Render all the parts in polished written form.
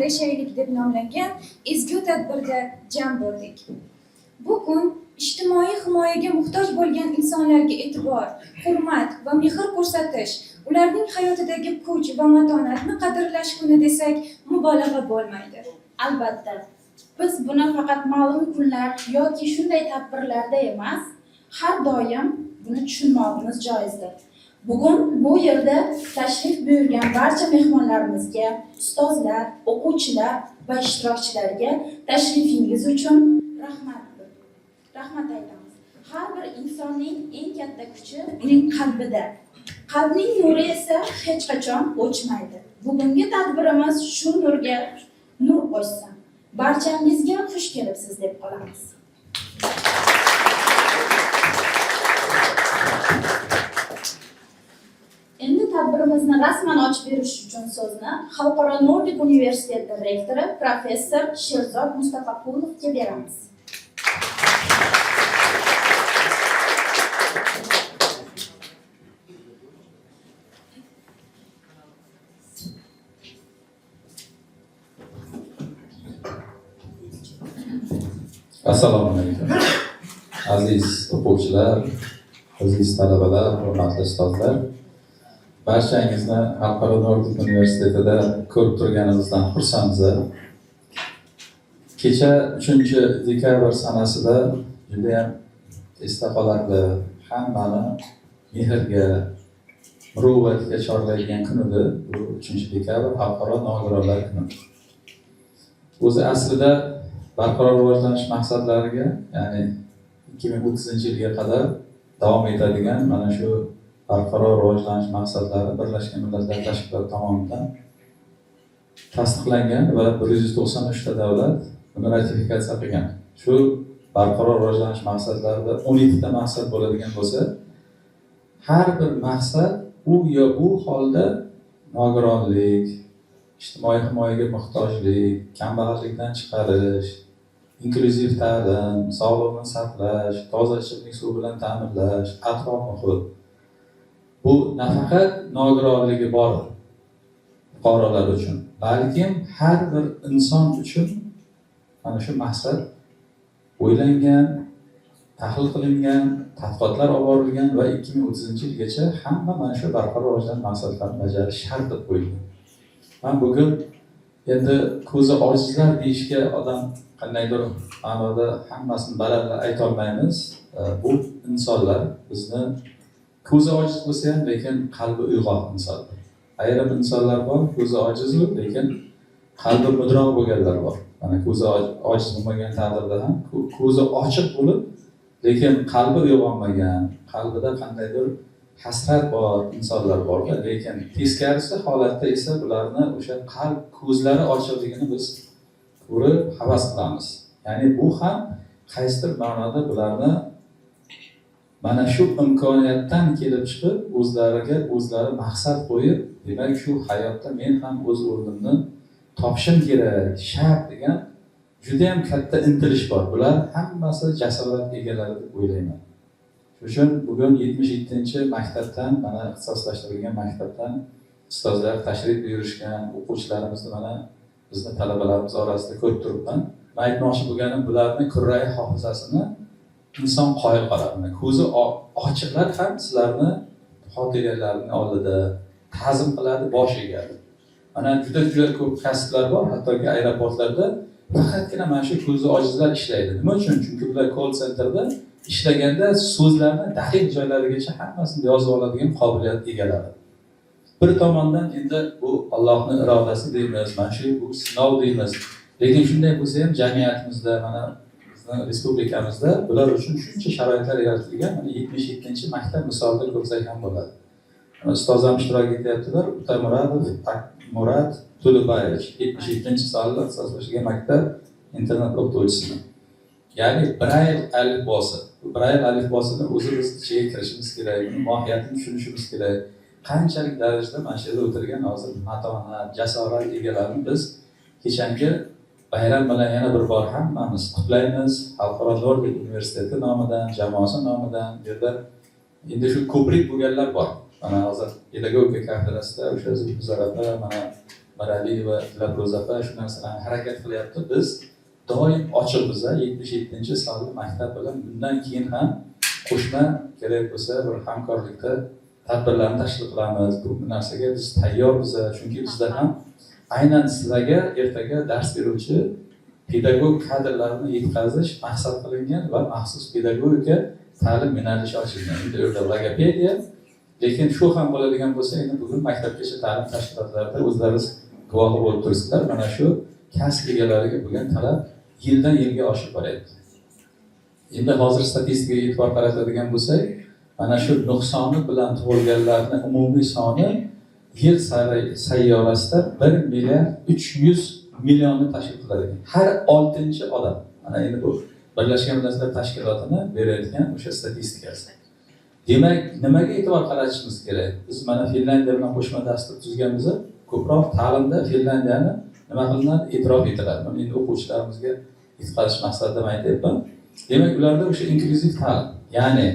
ulashaylik deb nomlangan ezgu tadbirda jam bo'ldik. Bu kun ijtimoiy himoyaga muhtoj bo'lgan insonlarga e'tibor, hurmat va mehr ko'rsatish, ularning hayotidagi kuch va matonatni qadrlash kuni desak mubolag'a bo'lmaydi. Albatta, biz buni faqat ma'lum kunlar yoki shunday tadbirlarda emas, har doim buni tushunmog'imiz joizdir. Bugun bu yerda tashrif buyurgan barcha mehmonlarimizga, ustozlar, o'quvchilar va ishtirokchilarga tashrifingiz uchun rahmat aytamiz. Har bir insonning eng katta kuchi uning qalbida. Qalbning nuri esa hech qachon o'chmaydi. Bugungi tadbirimiz shu nurga nur qo'shsin. Barchangizga xush kelibsiz deb qolamiz. Endi tadbirimizni rasman ochib berish uchun so'zni Xalqaro Nordik universiteti rektori professor Sherzod Mustafaqulovga beramiz. Assalomu alaykum. Aziz o'quvchilar, aziz talabalar, hurmatli ustozlar. Barchangizni Xalqaro Nordik universitetida ko'rib turganimizdan xursandmiz. Kecha 3-dekabr sanasida juda ham esda qolarli, hammani mehrga, muruvvatga chorlaydigan kun edi. Bu 3-dekabr Xalqaro nogironlar kuni. O'zi aslida barqaror rivojlanish maqsadlariga, ya'ni 2030-yilga qadar davom etadigan mana shu barqaror rivojlanish maqsadlari Birlashgan Millatlar Tashkiloti tomonidan tasdiqlangan va 193 ta davlat buni ratifikatsiya qilgan. Shu barqaror rivojlanish maqsadlarida 12 ta maqsad bo'ladigan bo'lsa, har bir maqsad u yo bu holda nogironlik, ijtimoiy himoyaga muhtojlik, kambag'allikdan chiqarish, inklyuziv ta'lim, sog'liqni saqlash, toza ichimlik suvi bilan ta'minlash, atrof muhit. Bu nafaqat nogironligi bor fuqarolar uchun, balkim har bir inson uchun mana shu maqsad o'ylangan, tahlil qilingan, tadqiqotlar olib borilgan va 2030-yilgacha hamma mana shu barqaror rivojlanish maqsadlarini bajarish shart deb qo'yilgan. Man bugun endi ko'zi ojizlar deyishga odam qandaydir ma'noda hammasini baralla ayta olmaymiz. Bu insonlar bizni ko'zi ojiz bo'lsa ham, lekin qalbi uyg'oq insonlar. Ayrim insonlar bor, ko'zi ojiz, lekin qalbi mudroq bo'lganlar bor. Mana ko'zi ojiz bo'lmagan taqdirda ham ko'zi ochiq bo'lib, lekin qalbi uyg'onmagan, qalbida qandaydir hasrat bor insonlar bor, lekin teskarisi holatda esa bularni o'sha qalb ko'zlari ochiqligini biz ko'rib havas qilamiz. Ya'ni bu ham qaysidir ma'noda bularni mana shu imkoniyatdan kelib chiqib o'zlariga o'zlari maqsad qo'yib, demak shu hayotda men ham o'z o'rnimni topishim kerak, shart degan juda ham katta intilish bor. Bular hammasi jasorat egalari deb o'ylayman. Shuning uchun bugun 77-maktabdan, mana ixtisoslashtirilgan maktabdan ustozlar tashrif buyurishgan, o'quvchilarimizni mana bizni talabalarimiz orasida ko'rib turibman. Men aytmoqchi bo'lganim, bularni kurrai hofizasini inson qoyil qoladi. Mana ko'zi ochiqlar ham sizlarni xotiralarini oldida ta'zim qiladi, bosh egadi. Mana juda juda ko'p kasblar bor, hattoki aeroportlarda faqatgina mana shu ko'zi ojizlar ishlaydi. Nima uchun? Chunki bular call centerda ishlaganda so'zlarni daqiq joylarigacha hammasini yozib oladigan qobiliyat egalari. Bir tomondan endi bu Allohning irodasi deymiz, mana shu bu sinov deymiz. Lekin shunday bo'lsa ham jamiyatimizda, mana bizni respublikamizda bular uchun shuncha sharoitlar yaratilgan. Mana 77-maktab misolida ko'rsak ham bo'ladi. Ustoz ham ishtirok etyaptilar. Utamuradov Murad To'libayevich 77-sonli ixtisoslashgan maktab internat o'qituvchisini. Ya'ni Brayl alifbosi. Brayl alifbosini o'zi biz ichiga kirishimiz kerak, uni mohiyatini tushunishimiz kerak. Qanchalik darajada mana shu yerda o'tirgan hozir matonat, jasorat egalarini biz kechangi bayram bilan yana bir bor hammamiz qutlaymiz. Xalqaro Nordik universiteti nomidan, jamoasi nomidan bu yerda endi shu ko'prik bo'lganlar bor. Mana hozir pedagogika kafedrasida o'sha Zulfizor opa, mana Miraliyeva, Dilafro'za opa shu narsalarni harakat qilyapti. Biz doim ochiqmiz, 77-sonli maktab bilan bundan keyin ham qo'shma kerak bo'lsa bir hamkorlikda tadbirlarni tashkil qilamiz. Bu narsaga biz tayyormiz, chunki bizda ham aynan sizlarga ertaga dars beruvchi pedagog kadrlarni yetkazish maqsad qilingan va maxsus pedagogika ta'lim yo'nalishi ochilgan. Endi u yerda logopediya, lekin shu ham bo'ladigan bo'lsa, endi bugun maktabgacha ta'lim tashkilotlarida o'zlaringiz guvohi bo'lib turibsizlar. Mana shu kasb egalariga bo'lgan talab yildan yilga oshib boryapti. Endi hozir statistikaga e'tibor qaratadigan bo'lsak, mana shu nuqsoni bilan tug'ilganlarning umumiy soni yer sayyorasida 1 milliard 300 millionni tashkil qiladi. Har 6-chi odam. Mana endi bu Birlashgan Millatlar Tashkilotini berayotgan o'sha statistikasi. Demak, nimaga e'tibor qaratishimiz kerak? Biz mana Finlyandiya bilan qo'shma dastur tuzganmiz, ko'proq ta'limda Finlyandiyani nima qilinadi? E'tirof etiladi. Buni endi o'quvchilarimizga yetkazish maqsadida men aytyapman. Demak, ularda o'sha inklyuziv ta'lim, ya'ni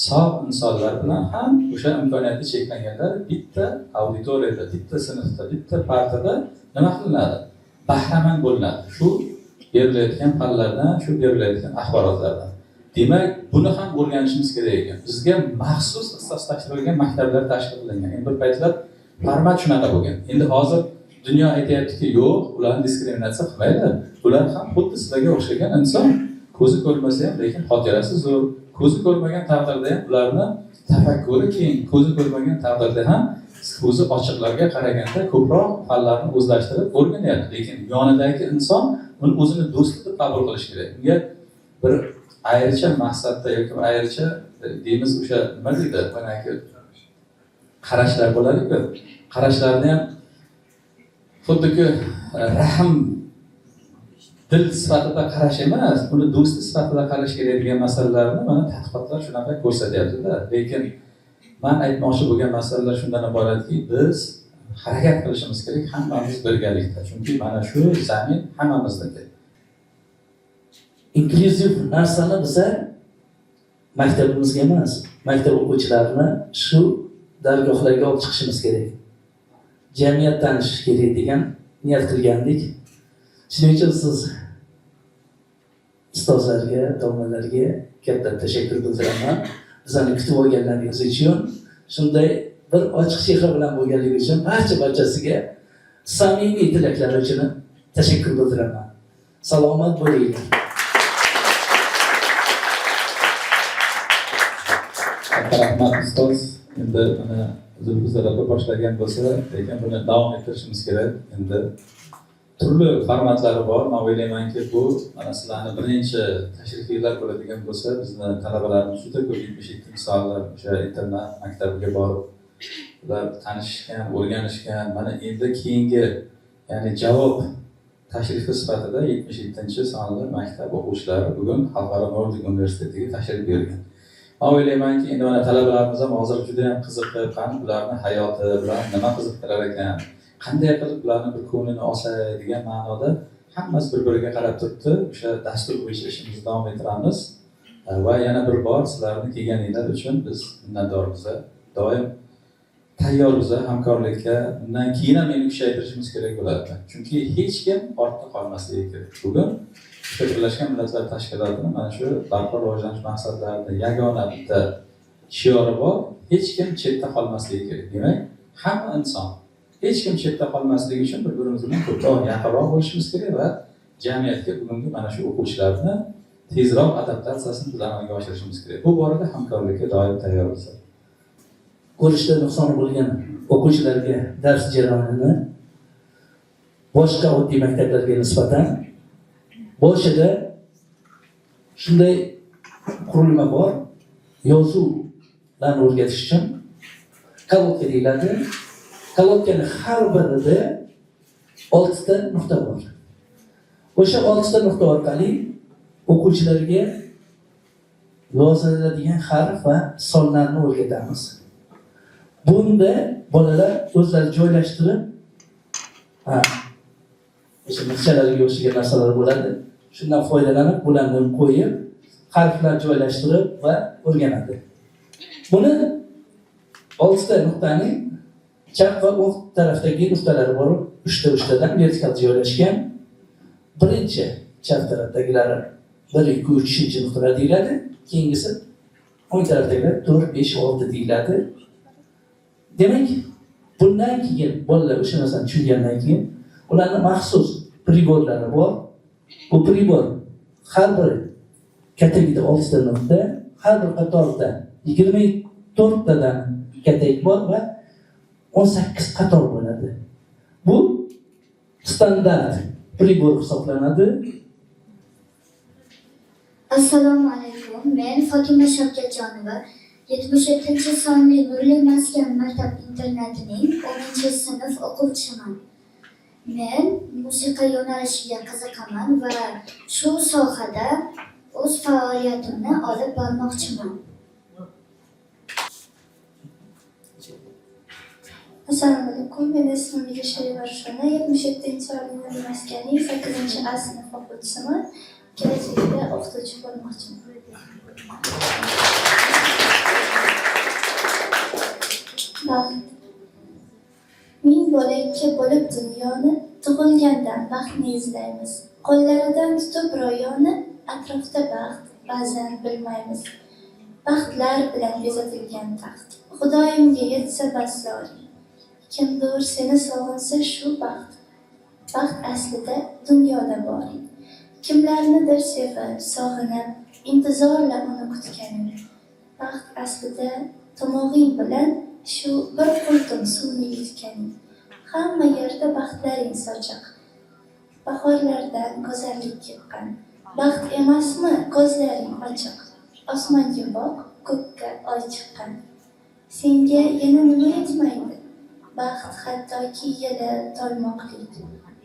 sog' insonlar bilan ham o'sha imkoniyati cheklanganlar bitta auditoriyada, bitta sinfda, bitta partada nima qilinadi? Bahramand bo'linadi. Shu berilayotgan fanlardan, shu berilayotgan axborotlardan. Demak, buni ham o'rganishimiz kerak ekan. Bizga maxsus ixtisoslashtirilgan maktablar tashkil qilingan. Endi bir paytlar format shunaqa bo'lgan. Endi hozir dunyo aytayaptiki, yo'q, ularni diskriminatsiya qilmanglar. Ular ham xuddi sizlarga o'xshagan inson. Ko'zi ko'rmasa ham, lekin xotirasi zo'r. Ko'zi ko'rmagan taqdirda ham ularni tafakkuri keng, ko'zi ko'rmagan taqdirda ham ko'zi ochiqlarga qaraganda ko'proq fanlarni o'zlashtirib o'rganyapti. Lekin yonidagi inson uni o'zini do'sti deb qabul qilish kerak. Unga bir ayricha maqsadda yoki ayricha deymiz o'sha nima deydi, manaki qarashlar bo'ladi-ku. Qarashlarni ham xuddiki rahm dil sifatida qarash emas, uni do'sti sifatida qarash kerak degan masalalarni mana tadqiqotlar shunaqa ko'rsatyapti-da. Lekin men aytmoqchi bo'lgan masalalar shundan iboratki, biz harakat qilishimiz kerak hammamiz birgalikda. Chunki mana shu zamin hammamizniki. Inklyuziv narsani biza maktabimizga emas, maktab o'quvchilarini shu dargohlarga olib chiqishimiz kerak. Jamiyat tanishish kerak degan niyat qilgandik. Shuning uchun siz ustozlarga, domlalarga katta tashakkur bildiraman. Bizlarni kutib olganlaringiz uchun, shunday bir ochiq chehra bilan bo'lganligi uchun barcha-barchasiga samimiy tilaklar uchun tashakkur bildiraman. Salomat bo'linglar. Rahmat ustoz. Endi mana Zulfiza opa boshlagan bo'lsa, lekin buni davom ettirishimiz kerak. Endi turli formatlari bor. Men o'ylaymanki, bu mana sizlarni birinchi tashrifinglar bo'ladigan bo'lsa, bizni talabalarimiz juda ko'p 77 sonli o'sha internat maktabiga borib, ular tanishishgan, o'rganishgan. Mana endi keyingi, ya'ni javob tashrifi sifatida 77-sonli maktab o'quvchilari bugun Xalqaro Nordik universitetiga tashrif buyurgan. Men o'ylaymanki, endi mana talabalarimiz ham hozir juda ham qiziqib, qani ularning hayoti, ular nima qiziqtirar ekan, qanday qilib ularni bir ko'nglini olsa degan ma'noda hammasi bir-biriga qarab turibdi. O'sha dastur bo'yicha ishimizni davom ettiramiz va yana bir bor sizlarni kelganinglar uchun biz minnatdormiz. Doim tayyormiz hamkorlikka. Bundan keyin ham endi kuchaytirishimiz kerak bo'ladi. Chunki hech kim ortda qolmasligi kerak. Bugun o'sha Birlashgan Millatlar Tashkilotini mana shu barqaror rivojlanish maqsadlarida yagona bitta shiori bor. Hech kim chetda qolmasligi kerak. Demak, hamma inson hech kim chetda qolmasligi uchun bir-birimiz bilan ko'proq yaqinroq bo'lishimiz kerak va jamiyatga bugungi mana shu o'quvchilarni tezroq adaptatsiyasini biz amalga oshirishimiz kerak. Bu borada hamkorlikka doim tayyormiz. Ko'rishda nuqsoni bo'lgan o'quvchilarga dars jarayonini boshqa oddiy maktablarga nisbatan boshida shunday qurilma bor, yozuvlarni o'rgatish uchun kolodka deyiladi. Kolodkani har birida 6 ta nuqta bor. O'sha 6 ta nuqta orqali o'quvchilarga yoziladigan harf va sonlarni o'rgatamiz. Bunda bolalar o'zlari joylashtirib, o'sha mixchalarga o'xshagan narsalar bo'ladi. Shundan foydalanib, bularni qo'yib, harflar joylashtirib va o'rganadi. Buni 6 ta nuqtaning chap va o'ng tarafdagi nuqtalari bor. Uchta uchtadan vertikal joylashgan. Birinchi chap tarafdagilari 1, 2, 3 nuqtalar deyiladi. Keyingisi o'ng tarafdagilar 4, 5, 6 deyiladi. Demak, bundan keyin bolalar o'sha narsani tushungandan keyin ularni maxsus priborlari bor. Bu pribor har bir katakda 6 ta nuqta, har bir qatorda 24 tadan katak bor va 18 qator bo'ladi. Bu standart pribor hisoblanadi. Assalomu alaykum. Men Fotima Shavkatjonova, 77-sonli Nurli maskan maktab internatining 10-sinf o'quvchisiman. Men musiqa yo'nalishiga qiziqaman va shu sohada o'z faoliyatimni olib bormoqchiman. Assalomu alaykum. Meni ismim Yigitshayeva Rushona, 77-sonli Nurli maskanining 8-A sinf o'quvchisiman. Kelajakda o'qituvchi bo'lmoqchiman. Baxt. Ming bo'lakka bo'lib dunyoni, tug'ilgandan baxtni izlaymiz. Qo'llaridan tutib ro'yoni, atrofda baxt, ba'zan bilmaymiz. Baxtlar bilan bezatilgan taxt. Xudoyimga yetsa bas zoring. Kimdir seni sog'insa shu baxt. Baxt aslida dunyoda boring. Kimlarnidir sevib, sog'inib, intizorla uni kutganing. Baxt aslida tomog'ing bilan shu bir qultum suvni yutganing. Hamma yerda baxtlaring sochiq. Bahorlardan go'zallik yiqqan. Baxt emasmi ko'zlaring ochiq. Osmonga boq, ko'kka oy chiqqan. Senga yana nima yetmaydi? Baxt hattoki yili tolmoqlik.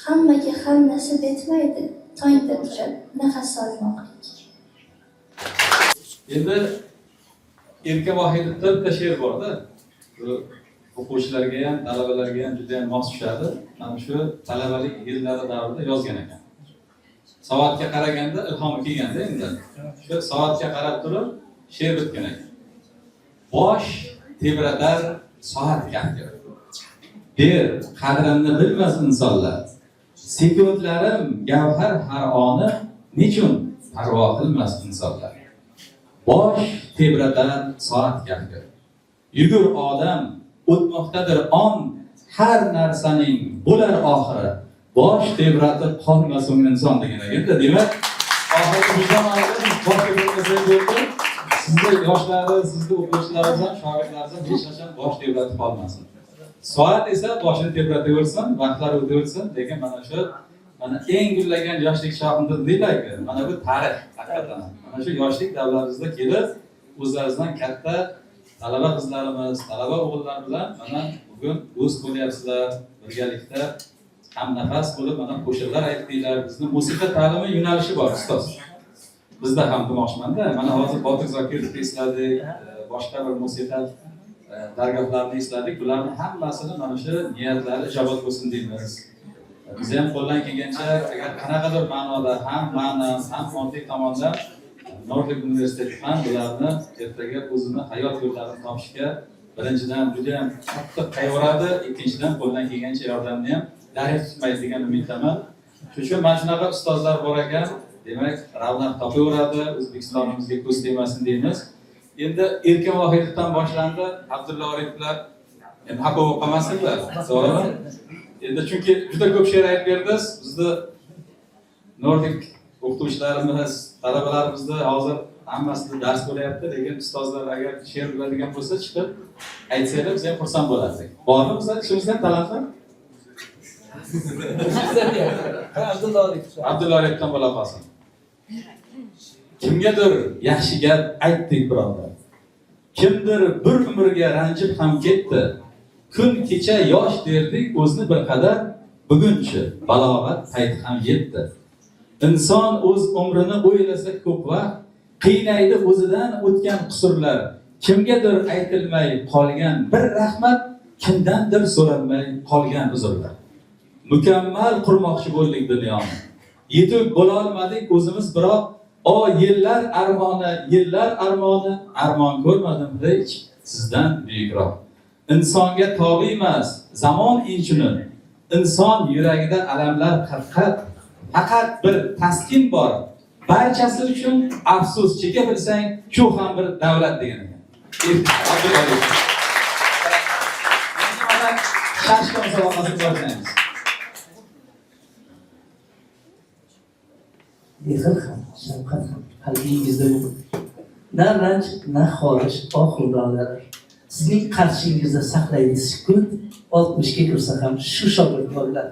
Hammaga ham nasib etmaydi tongda turib nafas olmoqlik. Endi Erkin Vohidovda bitta she'r borda. Bu o'quvchilarga ham, talabalarga ham juda ham mos tushadi. Mana shu talabalik yillari davrida yozgan ekan. Soatga qaraganda ilhomi kelganda endi. Shu soatga qarab turib she'r bitgan ekan. Bosh tebratar soat kafti. Der qadrimni bilmas insonlar. Sekundlarim gavhar har oni, nechun parvo qilmas insonlar. Bosh tebratar soat kafti. Yugur odam, o'tmoqdadir on, har narsaning bo'lar oxiri. Bosh tebratib qolmasin inson degan ekanda. Demak, oxirgi vijdon bosh tebratmasak bo'ldi. Sizni yoshlari, sizni o'quvchilaringiz ham, shogirdlaringiz ham hech qachon bosh tebratib qolmasin. Soat esa boshini tebrataversin, vaqtlar o'taversin, lekin mana shu mana eng gullagan yoshlik chog'imda deyiladi. Mana bu tarix haqiqatan. Mana shu yoshlik davlarimizda kelib, o'zlaringizdan katta talaba qizlarimiz, talaba o'g'illar bilan mana bugun do'st bo'lyapsizlar, birgalikda ham nafas bo'lib mana qo'shiqlar aytdinglar. Bizni musiqa ta'limi yo'nalishi bor, ustoz. Bizda ham demoqchimanda, mana hozir Botir Zokirovni esladik, boshqa bir musiqa dargohlarini esladik. Bularning hammasini mana shu niyatlari ijobat bo'lsin deymiz. Biz ham qo'ldan kelgancha agar qanaqadir ma'noda ham ma'nan, ham moddiy tomondan Nordic universiteti ham bularni ertaga o'zini hayot yo'llarini topishga birinchidan juda ham qattiq qayg'uradi, ikkinchidan qo'ldan kelgancha yordamni ham darig' tutmaydi degan umiddaman. Shuning uchun mana shunaqa ustozlar bor ekan, demak ravnaq topaveradi, O'zbekistonimizga ko'z tegmasin deymiz. Endi Erkin Vohidovdan boshlandi, Abdulla Oriflar endi xafa bo'lib qolmasinlar, to'g'rimi? Endi chunki juda ko'p she'r aytib berdingiz, bizni Nordic o'qituvchilarimiz, talabalarimizda hozir hammasida dars bo'lyapti, lekin ustozlar agar she'r biladigan bo'lsa chiqib aytsanglar biz ham xursand bo'lardik. Bormi bizlar ichimizda ham talantlar? Abdulla Orifov. Abdulla Orifdan bo'la qolsin. Kimgadir yaxshi gap aytdik birodar. Kimdir bir umrga ranjib ham ketdi. Kun kecha yosh derdik o'zini bir qadar, bugunchi balog'at payti ham yetdi. Inson o'z umrini o'ylasa ko'p vaqt, qiynaydi o'zidan o'tgan qusurlar. Kimgadir aytilmay qolgan bir rahmat, kimdandir so'ralmay qolgan uzrlar. Mukammal qurmoqchi bo'ldik dunyoni. Yetuk bo'la olmadik o'zimiz biroq. O yillar armoni, yillar armoni, armon ko'rmadim hech sizdan buyukroq. Insonga tobi emas zamon inchuni. Inson yuragida alamlar qat-qat, faqat bir taskin bor. Barchasi uchun afsus cheka bilsang, shu ham bir davlat degan ekan. Abdul Aziz. Endi mana shashka musobaqasini boshlaymiz. Mehr ham, shafqat ham qalbingizda yo'q. Na ranj, na xorish, oh nolalar. Sizning qarshingizda saqlaydi sukut, 60 ga kirsa ham shu shogird bolalar.